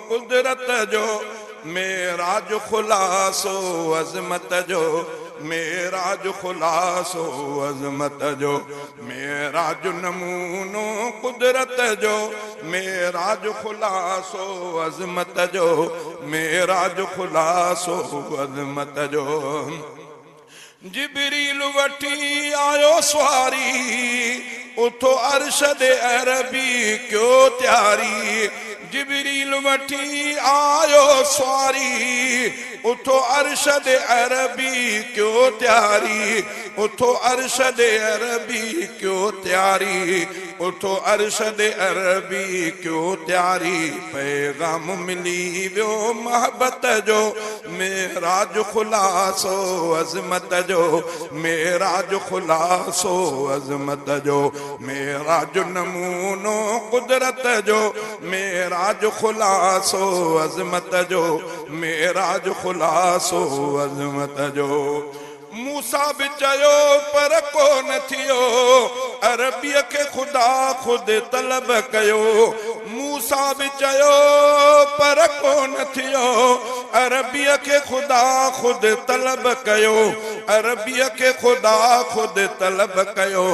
कुदरत जो, मेराज ख़ुलासो अज़मत जो, मेराज ख़ुलासो अज़मत जो, मेराज नमूनो कुदरत जो, मेराज ख़ुलासो अज़मत जो, मेराज ख़ुलासो अज़मत जो। जिब्रील वठी आयो सवारी, उथो अरशद अरबी क्यों तैयारी। जिब्रील वठी आयो सवारी, उथो अरशद अरबी क्यों तैयारी, उथो अरशद अरबी क्यों तैयारी, उथो अरशद अरबी क्यों तैयारी। पैगाम मिली वियो मोहब्बत जो, मेराज ख़ुलासो अज़मत जो, मेराज ख़ुलासो अज़मत जो, मेराज नमूनो कुदरत जो, मेराज ख़ुलासो अज़मत जो, मेराज ख़ुलासो अज़मत जो। मूसा बि चयो पर कोन थियो, अरबीअ खे ख़ुदा ख़ुदि तलब कयो। मूसा बि चयो पर कोन थियो, अरबीअ खे ख़ुदा ख़ुदि तलब कयो, अरबीअ खे ख़ुदा ख़ुदि तलब कयो,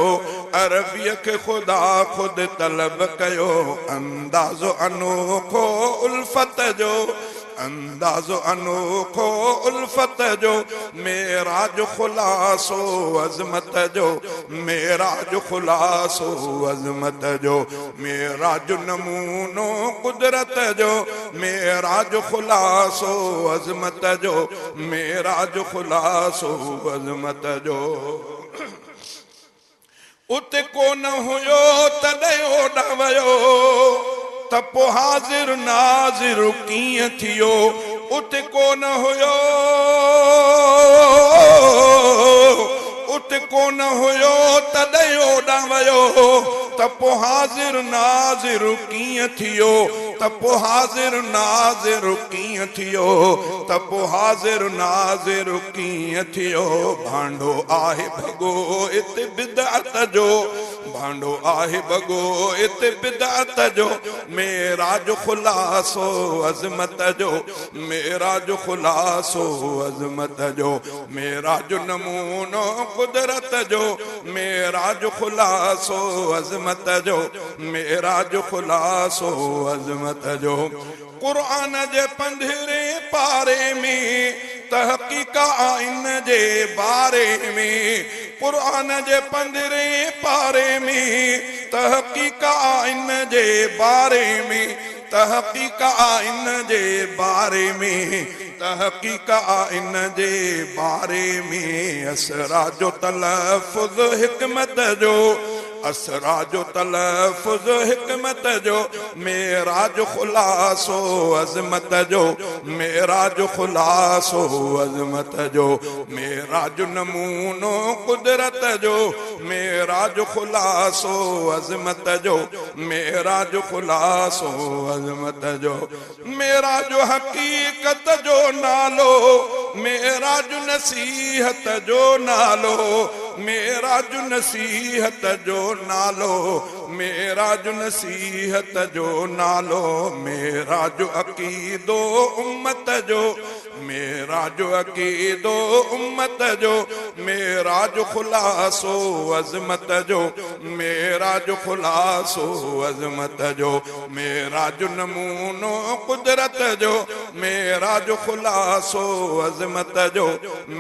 अरबीअ खे ख़ुदा ख़ुदि तलब कयो। अंदाज़ो अनोखो उल्फत जो, अंदाज़ो अनोखो उल्फत जो, मेराज ख़ुलासो अज़मत जो, मेराज ख़ुलासो अज़मत जो, मेराज नमूनो कुदरत जो, मेराज ख़ुलासो अज़मत जो, मेराज ख़ुलासो अज़मत जो। उते कोन हुयो तॾहिं ओॾा वियो, त पोइ हाज़िर नाज़िर कीअं थियो। उते कोन हुयो, उते कोन हुयो तॾहिं ओॾा वियो, त पोइ हाज़िर नाज़िर कीअं थियो, त पोइ हाज़िर नाज़िर कीअं थियो, त पोइ हाज़िर नाज़िर कीअं थियो। भांडो आहे भॻो हिते बिदअत जो, भांडो आहे भॻो हिते बिदअत जो, मेराज ख़ुलासो अज़मत जो, मेराज ख़ुलासो अज़मत जो, मेराज नमूनो कुदरत जो, मेराज ख़ुलासो अज़मत जो, मेराज ख़ुलासो अज़मत जो। क़ुरान जे पंदरहें पारे में तहक़ीक़ इन जे बारे में, क़ुरान जे पंदरहें पारे में तहक़ीक़ इन जे बारे में, तहक़ीक़ इन जे बारे में, तहक़ीक़ इन जे बारे में। असरा जो तलफ़ुज़ हिकमत जो, असरा जो तलफ़ुज़ हिकमत जो, मेराज ख़ुलासो अज़मत जो, मेराज ख़ुलासो अज़मत जो, मेराज नमूनो कुदरत जो, मेराज ख़ुलासो अज़मत जो, मेराज ख़ुलासो अज़मत जो। मेराज हक़ीक़त जो नालो, मेराज नसीहत जो नालो, मेराज नसीहत जो नालो, मेराज नसीहत जो नालो, मेराज अक़ीदो उम्मत जो, मेराज अक़ीदो उम्मत जो, मेराज ख़ुलासो अज़मत जो, मेराज ख़ुलासो अज़मत जो, मेराज नमूनो कुदरत जो, मेराज ख़ुलासो अज़मत जो,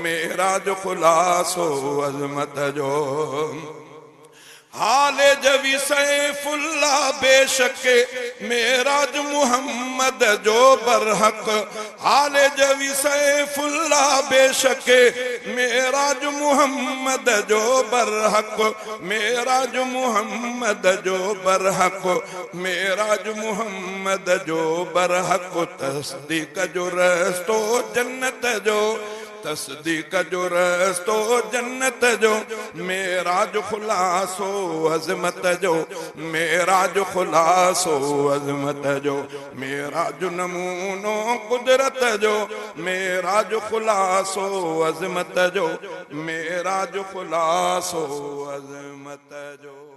मेराज ख़ुलासो अज़मत जो। हाले जवी सैफुल्ला बेशक, मेराज मुहम्मद जो बरहक। हाले जवी सैफुल्ला बेशक, मेराज मुहम्मद जो बरहक, मेराज मुहम्मद जो बरहक, मेराज मुहम्मद जो बरहक। तस्दीक जो रस्तो जन्नत जो, तस्दीक जो रस्तो जन्नत जो, मेराज ख़ुलासो अज़मत जो, मेराज ख़ुलासो अज़मत जो, मेराज नमूनो कुदरत जो, मेराज ख़ुलासो अज़मत जो, मेराज ख़ुलासो अज़मत जो।